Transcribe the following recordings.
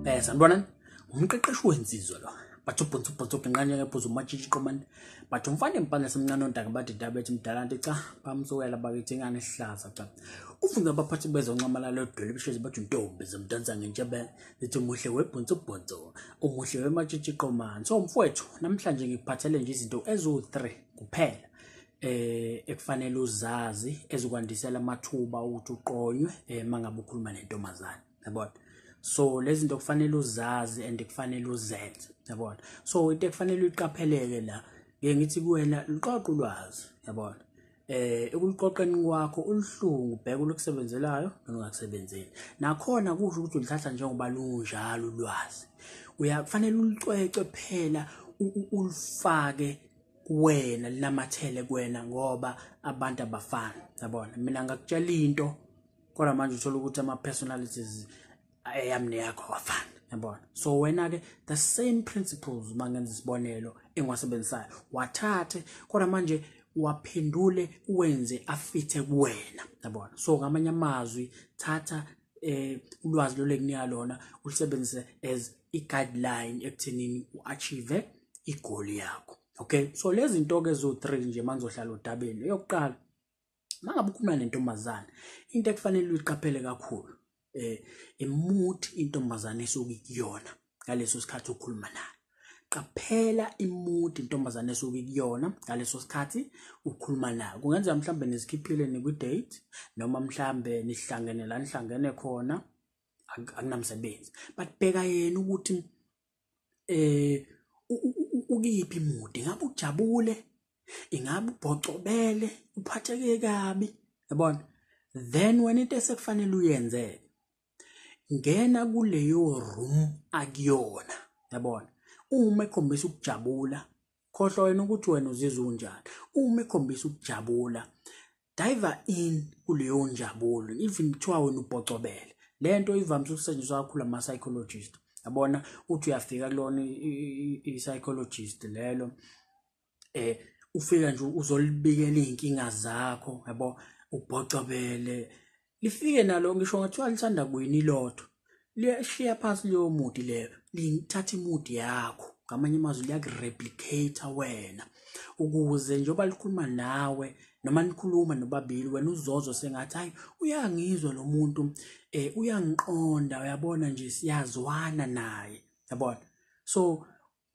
Sanibonani, umqeqeshi wensizwa lo. Bathi ubhonso ubhonso genqane ngephuzu umatshitshi qomane. Bathi umfana empana semncane ontanga bathi dabethi mdala cha bamsukela bakithi ingane esihlaza cha. Ufunza abaphathi bezonxamalala odwele bishezi bathi intombi zomdansa ngentshebe lithi umuhle webhonso bhonso umuhle wematshitshi qomane. So mfowethu namhlanje ngikuphathele nje izinto ezu3 kuphela. Ekufanele uzazi ezokwandisela amathuba ukuthi uqonywe mangabe ukhuluma nentombazane, yabona. So lezi zinto kufanele uzazi and kufanele uzenze, yabona. So into ekufanele uyiqapheleke la, ngeke ngithi kuwena luqoqa ulwazi, yabona. Ekuluqoqeni kwakho uluhlungu ubheke olukusebenzelayo nolungakusebenzeli. Nakhona kusho ukuthi ulithatha njengoba lunjalo ulwazi. Uyakufanele ulucwecwe phela ulufake kuwena, linamathele kuwena ngoba abantu abafani, yabona. Mina ngakutshela into kodwa manje uthola ukuthi ama personalities eyami neyakho awafani, yabona. So wena ke the same principles mangenza isibonelo engiwasebenzisayo wathathe kodwa manje waphendule uwenze afithe kuwena, yabona. So ngamanye amazwi thatha ulwazi lo lekunika lona ulisebenzise as i guideline ekuthenini uachieve igoal yakho. Okay, so lezi zinto ke zo3 nje mangizohlala odabeni. Eyokuqala, mangabe ukhuluma nentombazane, into ekufanele uyiqaphele kakhulu imuthi intombazane esuke kuyona ngaleso sikhathi ukhuluma nayo. Qaphela imuthi intombazane esuke kuyona ngaleso sikhathi ukhuluma nayo. Kungenzeka mhlambe nizikhiphile nikwi date noma mhlambe nihlangene la nihlangene khona, akunamsebenzi. But bheka yena ukuthi ukuyiphi mood, ingabe ujabule, ingabe ubhocobele, uphatheke kabi, yabona. Then wena into esekufanele uyenze, ngena kuleyo room akuyona, yabona. Uma ekhombisa ukujabula, khohlwa wena ukuthi wena uzizwa unjani. Uma ekhombisa ukujabula, dive in kuleyo njabulo, even kuthiwa wena ubhocobele. Lento ivamise ukusetshenziswa kakhulu ama psychologist, yabona. Uthi uyafika kulona i-psychologist lelo, ufika nje uzolibikela izinkinga zakho, yabo, ubhocobele. Lifike nalo ngisho ngathiwa lithanda kuyini ilotho, liyashiya phansi leyo mood leyo, lithatha imood yakho. Ngamanye amazwi liyakureplicate wena, ukuze njengoba likhuluma nawe noma nikhuluma nobabili, wena uzozwa sengathi hayi uyangizwa lo muntu, uyangiqonda, uyabona nje siyazwana naye, yabona. So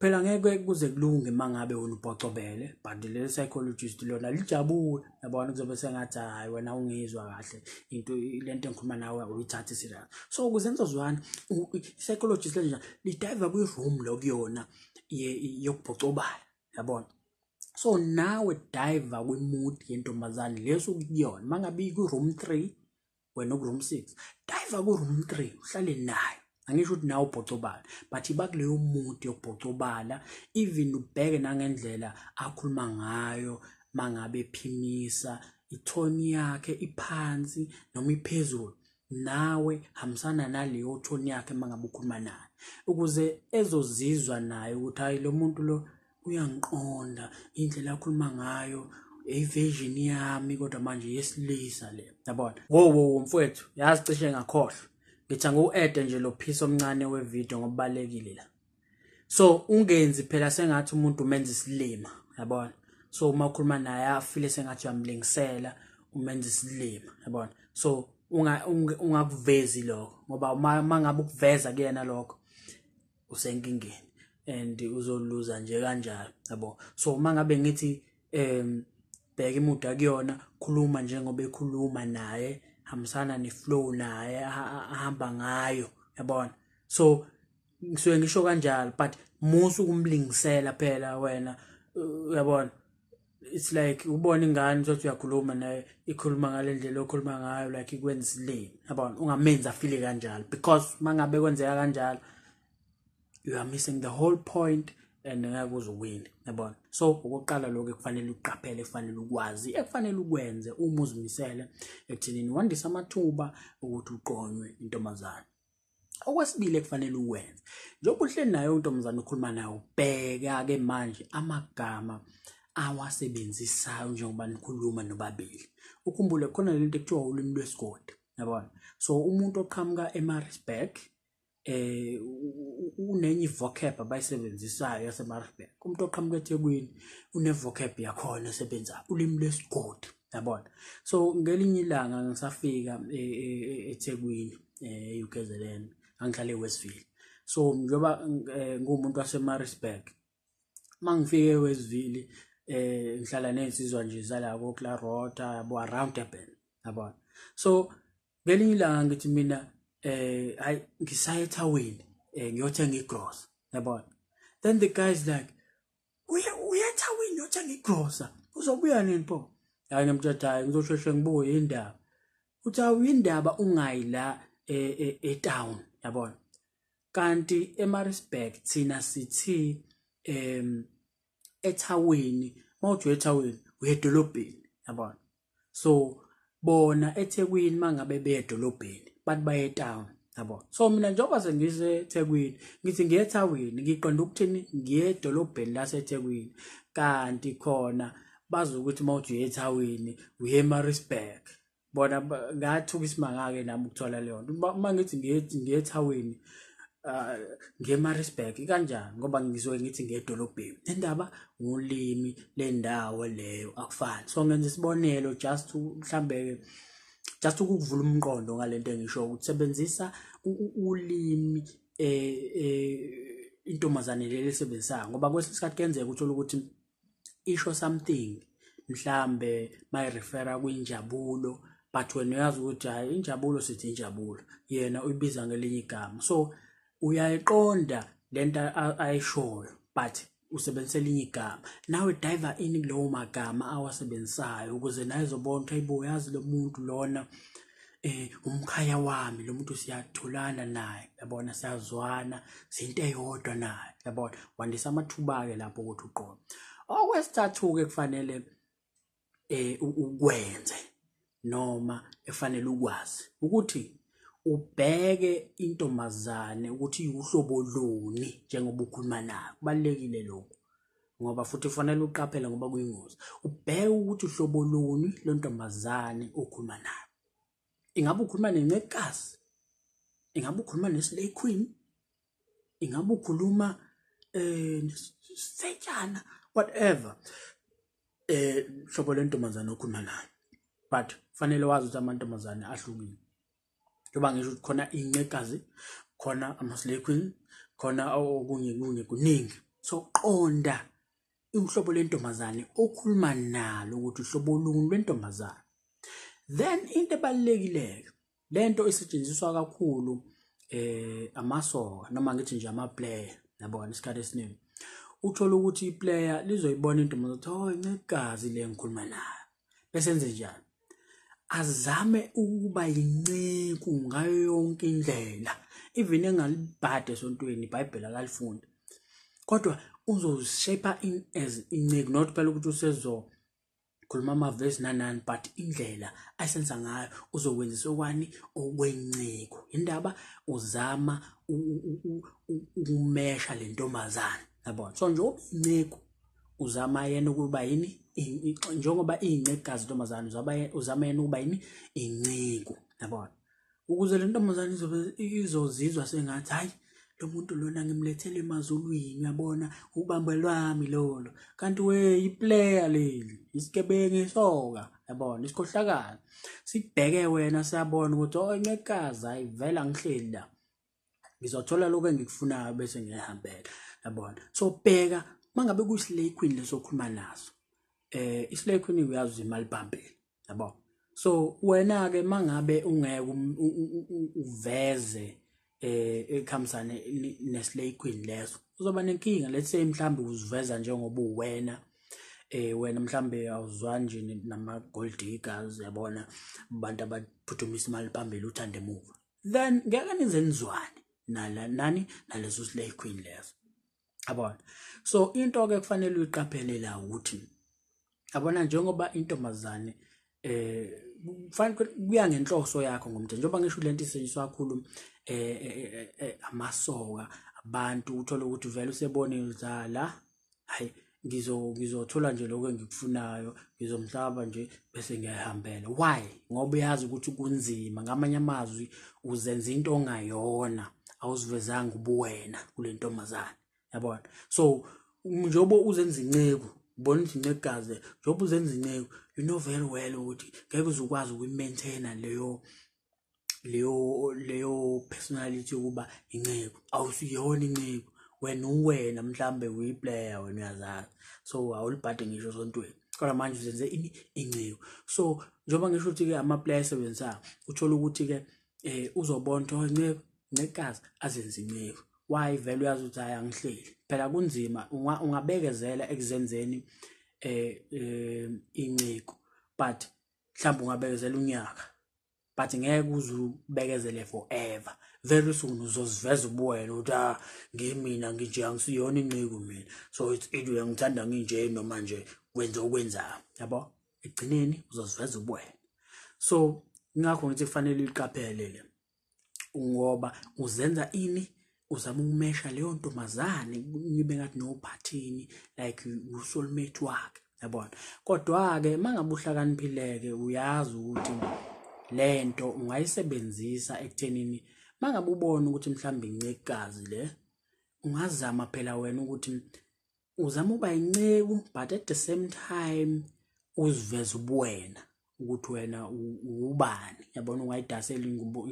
phela ngeke kuze kulunge mangabe wena ubhocobele, but le psychologist lona lijabule, yabona, kuzobe sengathi hayi wena ungizwa kahle into lento engikhuluma nawe uyithathe serious. So ukuze nizozwana, i-psychologist lenje lidive kwi-room lokuyona yokubhocobala, yabona. So nawe dive kwi-mood yentombazane leso kuyona. Mangabe ikwi-room 3 wena ku-room 6, dive ku-room 3 uhlale nayo. Angisho ukuthi nawe ubhocobala, but iba kuleyo mood yokubhocobala. Even ubheke nangendlela akhuluma ngayo, mangabe ephimisa, ithoni yakhe iphansi noma iphezulu, nawe hambisana naleyo tone yakhe mangabe ukhuluma naye, ukuze ezozizwa naye ukuthi hayi lo muntu lo uyangiqonda, indlela akhuluma ngayo i-vision yami kodwa manje yesilisa le, yabona. Wo mfowethu, yazi cishe ngakhohlwa, ngithi angiwu-add nje lo piece omncane we-video ngoba kubalulekile la. So ungenzi phela sengathi umuntu umenza isilima, yabona. So uma ukhuluma naye afile sengathi uyamlingisela, umenza isilima, yabona. So ungakuvezi lokho, ngoba uma ngabe ukuveza kuyena lokho usenkingeni and uzoluza nje kanjalo, yabo. So uma ngabe ngithi bheka imood akuyona, khuluma njengoba ekhuluma naye, hambisana neflow naye ahamba ngayo, yabona. So ngisuke ngisho kanjalo, but musu ukumlingisela phela wena, uyabona. It's like ubona ingane uthi uyakhuluma naye, ikhuluma ngalendlela okhuluma ngayo, like ikwenza isilima, yabona. Ungamenza afile kanjalo, because mangabe kwenzeka kanjalo you are missing the whole point and ngeke uze uwine, yabona. So okokuqala lokho ekufanele uqaphele, ekufanele ukwazi, ekufanele ukwenze uma uzimisele ekuthenini wandise amathuba ukuthi uqonywe intombazane. Okwesibili ekufanele ukwenze, njengoba uhleli nayo intombazane ukhuluma nayo, bheka ke manje amagama awasebenzisayo njengoba nikhuluma nobabili. Ukhumbule khona lento ekuthiwa ulimi lwesigodi, yabona. So umuntu oqhamuka eMaritzburg Unenye vocab abayisebenzisayo yaseMaritzburg. Umuntu oqhamuka eThekwini une vocab yakhona esebenzayo, ulimi lwesigodi, yabona. So ngelinye ilanga ngisafika eThekwini, e-UKZN, ngangihlala eWestville. So njengoba ngumuntu waseMaritzburg, mangifike eWestville ngihlala nezinsizwa nje zala koClarota, yabo, around Durban, yabona. So ngelinye ilanga ngithi mina hayi, ngisaya ethawini ngiyothenga igrosa, yabona. Then the guys like, uya ethawini uyothenga igrosa, uzobuya nini pho? Hayi, ngimtshela, hayi, ngizosheshe ngibuye, indaba. Uthi awu, indaba ungayi la etown, yabona. Kanti eMaritzburg thina sithi ethawini, mawuthi ethawini uye edolobheni, yabona. So bona eThekwini mangabe beye edolobheni bathi baye etown, yabona. So mina njengoba sengise eThekwini ngithi ngiye ethawini, ngiqonda ukuthini? Ngiye edolobheni laseThekwini. Kanti khona bazi ukuthi mawuthi uye ethawini uye eMaritzburg. Bona ngathuka isimanga-ke nami ukuthola leyo nto. Uma ngithi ngiye ethawini ngiye eMaritzburg kanjani, ngoba ngizoke ngithi ngiye edolobheni? Indaba ulimi lendawo leyo akufani. So ngenza isibonelo just mhlambe just ukuvula umqondo ngalento engisho, ukuthi sebenzisa ulimi intombazane leli esebenzisayo, ngoba kwesinye isikhathi kuyenzeka uthola ukuthi isho something mhlambe mayirefera kwinjabulo, but wena uyazi ukuthi hayi, injabulo sithi injabulo, yena uyibiza ngelinye igama. So uyayiqonda lento ayishoyo, but usebenzisa elinye igama. Nawe dive in kulowo magama awasebenzisayo ukuze naye ezobona ukuthi hayibo, uyazi lo muntu lona umkhaya wami, lo muntu siyatholana naye, yabona, siyazwana, sinto eyodwa naye, yabona. Wandisa amathuba-ke lapho ukuthi uqonde. Okwesithathu-ke kufanele ukwenze noma efanele ukwazi ukuthi ubheke intombazane ukuthi iwuhlobo luni njengoba ukhuluma nayo. Kubalulekile lokhu ngoba futhi kufanele uqaphele ngoba kuyingozi. Ubheke ukuthi uhlobo luni lwentombazane okhuluma nayo. Ingabe ukhuluma nencekazi? Ingabe ukhuluma neslay queen? Ingabe ukhuluma nesetshana, whatever hlobo lentombazane okhuluma nayo. But fanele wazi ukuthi amantombazane ahlukile, njengoba ngisho ukuthi khona incekazi, khona ama-slay queen, khona okunye kunye kuningi. So qonda uhlobo lentombazane okhuluma nalo ukuthi uhlobo luni lwentombazane. Then into ebalulekile, lento isetshenziswa kakhulu amasoka, noma ngithi nje ama-player, yabona. Isikhathi esiningi uthola ukuthi iplayer lizoyibona intombazane ukuthi oh, incekazi le ngikhuluma nayo, bese enze njani? Azame ukuba yinceku ngayo yonke indlela, even engalibhadi esontweni, iBhayibheli akalifundi, kodwa uzozishape in as inceku. Not phela ukuthi usezo khuluma amavesi nanani, but indlela ayisenza ngayo uzokwenzisa okwani? Okwenceku. Indaba uzama ukumesha le ntombazane, yabona. So njengoba inceku uzama yena ukuba yini, njengoba iyincekukazi intombazane, uzama yena ukuba yini? Inceku, yabona, ukuze le ntombazane izobe izozizwa sengathi hayi, lo muntu lona ngimlethele emazulwini, uyabona, ubambe lwami lolo. Kanti we iplayer leli, isigebengu, isoka, yabona, isikhohlakala sibheke wena, siyabona ukuthi oh, incekazi, hayi vela ngihleli la, ngizothola lokho engikufunayo bese ngiyahambela, yabona. So bheka mangabe kuyislay queen lesokhuluma naso. Islay queen uyazi imali phambili, yabo. So wena ke mangabe ungeke uveze ekhambisane neslay queen leso, uzoba nenkinga. Let's say mhlambe uziveza njengoba uwena, wena mhlambe awuzwani nje nama gold diggers, yabona, abantu abaphuthumisa imali phambili uthande emuva, then ngeke nize nizwane nala nani naleso slay queen leso, yabona. So into ke kufanele uyiqaphele la ukuthi, yabona, njengoba intombazane kufanele kuya ngenhloso yakho ngomntu, njengoba ngisho lento isetshenziswa kakhulu amasoka, abantu uthola ukuthi vele usebonile ukuthi la hayi, ngizothola nje lokho engikufunayo, ngizomhlaba nje bese ngiyahambela. Why? Ngoba uyazi ukuthi kunzima. Ngamanye amazwi uzenza into ongayona. awuzivezanga ubuwena kule ntombazane, yabona. So njengoba uzenza inceku, ubona ukuthi incekukazi, njengoba uzenza inceku, you know very well ukuthi ngeke uzukwazi ukuyi-maintaina leyo personality yokuba inceku. Awusiyona inceku wena, uwena mhlambe uyi-player wena, uyazazi, so awulibhadi ngisho esontweni, kodwa manje uzenze ini? Inceku. So njengoba ngisho ukuthi-ke ama-player asebenzisayo, uthola ukuthi-ke uzobona ukuthi inceku, incekukazi, azenze inceku. Why? Vele uyazi ukuthi hayi, angihleli phela, kunzima. Ungabekezela ekuzenzeni inceku, but mhlawumbe ungabekezela unyaka, but ngeke uze ubekezele forever. Very soon uzoziveza ubuwena ukuthi ah, ngimina nginje, angisiyona inceku mina, so it's either uyangithanda nginje noma nje wenze okwenzayo, yabo. Ekugcineni uzoziveza ubuwena. So ingakho ngithi kufanele uyiqaphele le, ngoba uzenza ini? Uzama ukumesha leyo ntombazane ngibe ngathi nophathini, like u-soulmate wakhe, yabona. Kodwa-ke uma ngabe uhlakaniphile-ke, uyazi ukuthi lento ungayisebenzisa ekuthenini uma ngabe ubona ukuthi mhlawumbe incekukazi le, ungazama phela wena ukuthi uzama ukuba inceku, but at the same time uziveze ubuwena ukuthi wena ubani, yabona. Ungayidasela ingubo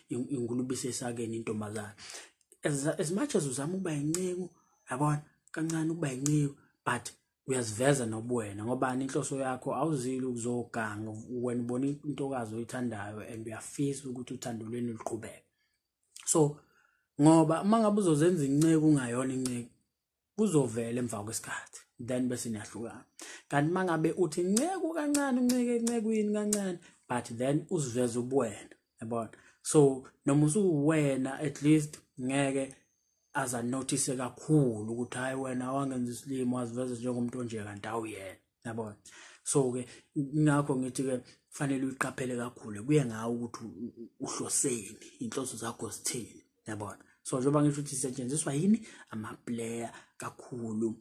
ingulube isesakeni intombazane. As much as uzama ukuba inceku, yabona, kancane ukuba inceku, but uyaziveza nobuwena, ngobani? Inhloso yakho awuzili ukuzoganga wena, ubona intokazi oyithandayo and uyafisa ukuthi uthando lwenu luqhubeke. So ngoba uma ngabe uzozenza inceku ungayona inceku, kuzovela emva kwesikhathi, then bese niyahlukana. Kanti uma ngabe uthi inceku kancane, uncike encekweni kancane, but then uziveze ubuwena, yabona. So noma usuwena, at least ngeke aza notice kakhulu ukuthi hayi, wena wangenza isilimo, waziveza njengomuntu onje kanti awuyena, yabona. So ke ngakho ngithi ke fanele uyiqaphele kakhulu, kuye ngawe ukuthi uhloseni, inhloso zakho zithini, yabona. So njengoba ngisho ukuthi isetshenziswa yini? Ama-player kakhulu,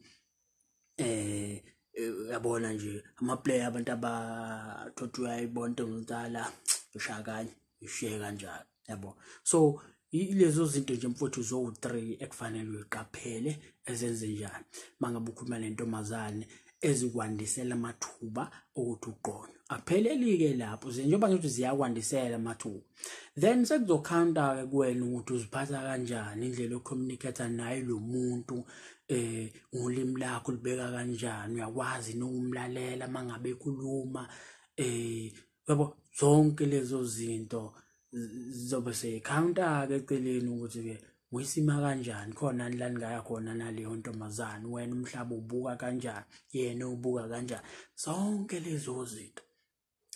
yabona nje, ama-player, abantu abathothi uyayibona into ngicala ushaya kanye ishiye kanjalo, yabo. So ilezo zinto nje mfowethu zowu-3 ekufanele uyiqaphele ezenze njani mangabe ukhuluma nentombazane, ezikwandisela amathuba okuthi uqonywe. Akupheleli-ke lapho, njengoba ngithi ziyakwandisela amathuba, then sekuzokhawunta-ke kuwena ukuthi uziphatha kanjani, indlela yoku-communicate naye lo muntu, ulimi lakho libeka kanjani, uyakwazi nokumlalela mangabe ekhuluma, yabo. Zonke lezo zinto zizobe seyikhawunta-ke eceleni ukuthi-ke uyisima kanjani khona la ningaya khona naleyo ntombazane, wena umhlaba ubuka kanjani, yena ubuka kanjani. Zonke lezo zinto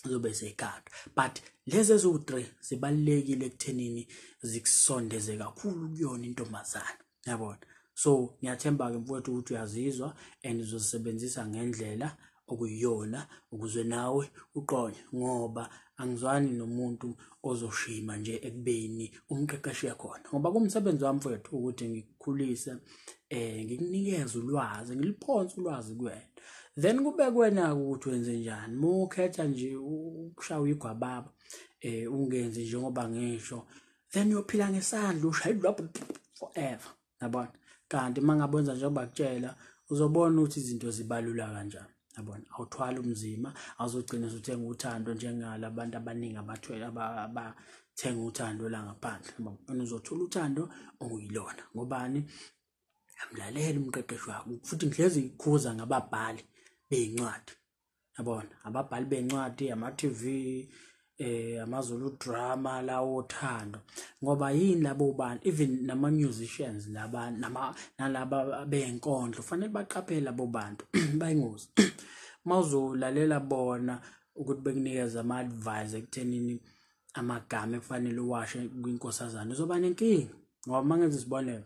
zobe seyikhawunta, but lezi eziwu-3 zibalulekile ekuthenini zikusondeze kakhulu kuyona intombazane, yabona. So ngiyathemba-ke mfowethu ukuthi uyazizwa and uzozisebenzisa ngendlela okuyiyona ukuze nawe uqonye, ngoba angizwani nomuntu ozoshima nje ekubeni umqeqeshi khona, ngoba kumsebenzi wami mfowethu ukuthi ngikukhulise, ngikunikeze ulwazi, ngiliphonse ulwazi kuwena, then kube kuwena ukuthi wenze njani. Uma ukhetha nje ukushaya igwababa, ungenzi njengoba ngisho, then uyophila ngesandla ushaye lapho forever, yabona. Kanti uma ngabe wenza njengoba kutshela, uzobona ukuthi izinto zibalula kanjani, yabona. Awuthwali umzima, awuzogcina usuthenga uthando njengalabantu abaningi abathwele abathenga uthando la ngaphandle, yabona. Wena uzothola uthando okuyilona, ngobani? Amlalela umqeqeshi wakho. Futhi ngihlezi ngikhuza ngababhali bey'ncwadi, yabona, ababhali bencwadi, ama-TV, amaZulu drama lawo othando, ngoba yini? Labo bantu, even nama musicians laba, nama nalaba benkondlo, fanele baqaphele labo bantu, bayingozi. Mawuzolalela bona ukuthi bekunikeza ama-advice ekuthenini amagama ekufanele uwashe kwinkosazana, uzoba nenkinga. Ngoba mangenza isibonelo,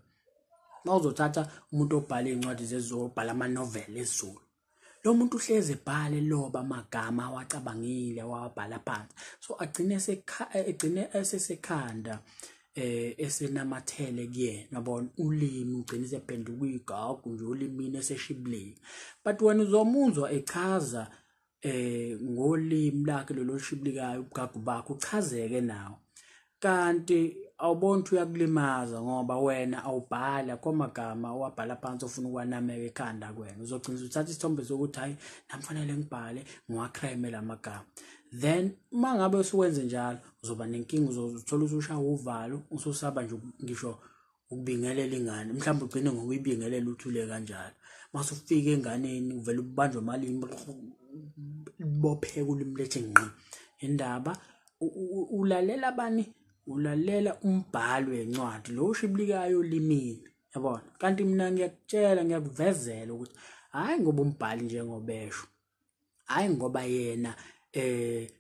mawuzothatha umuntu obhala iy'ncwadi zesiZulu, obhala ama-novel esiZulu, lo muntu uhlezi ebhale loba amagama awacabangile, wawabhala phansi, so agcine egcine esesekhanda, esenamathele kuyena, yabona. Ulimi ugcine sephenduka igagu nje olimini, eseshibilika, but wena uzomuzwa echaza ngolimi lakhe lolo oshibilikayo, ubugagu bakhe, uchazeke nawo. Kanti Awuboni ukuthi uyakulimaza ngoba wena awubhala kwamagama owabhala phansi ofuna ukwanameka ekhanda kwena. Uzogcina uthatha isithombe sokuthi hayi nami fanele ngibhale ngiwacreme lamagama. Then uma ngabe usuwenze njalo uzoba nenkinga, uzothola usushaya uvalo, ususaba nje ngisho ukubingelela ingane, mhlawumbe ugcine ngokuyibingelela uthule kanjalo. Mase ufika enganeni uvele ubanjwe amalimi, libopheke ulimi lethe ngqi. Indaba ulalela bani? Ulalela umbhalo wencwadi lo oshibilikayo olimini, yabona. Kanti mina ngiyakutshela, ngiyakuvezela ukuthi hhayi ngoba umbhali njengobesho, hhayi ngoba yena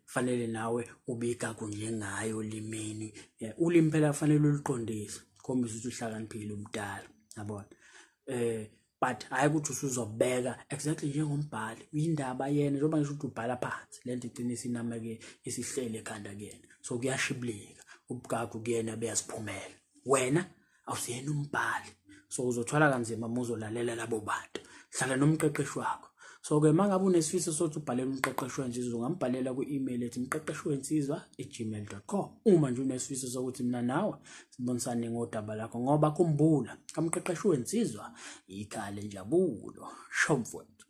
fanele nawe ube igagu njengaye olimini. Ulimi phela fanele uluqondise, khombisa ukuthi uhlakaniphile umdala, yabona. But hhayi ukuthi usuzobeka exactly njengombhali indaba yena, njengoba ngisho ukuthi ubhala phansi lento igcine isinameke isihlele ekhanda kuyena. So kuyashibilika ubugagu kuyena beyaziphumela, wena awusiyena umbhali, so uzothwala kanzima uma uzolalela labo bantu. Hlala nomqeqeshi wakho. So-ke uma ngabe unesifiso sokuthi ubhalele umqeqeshi wensizwa, ungambhalela kwi-email ethi mqeqeshiwensizwa@gmail.com uma nje unesifiso sokuthi mina nawe sibonisane ngodaba lakho, ngoba khumbula kamqeqeshi wensizwa ikhale njabulo. Sho mfowethu.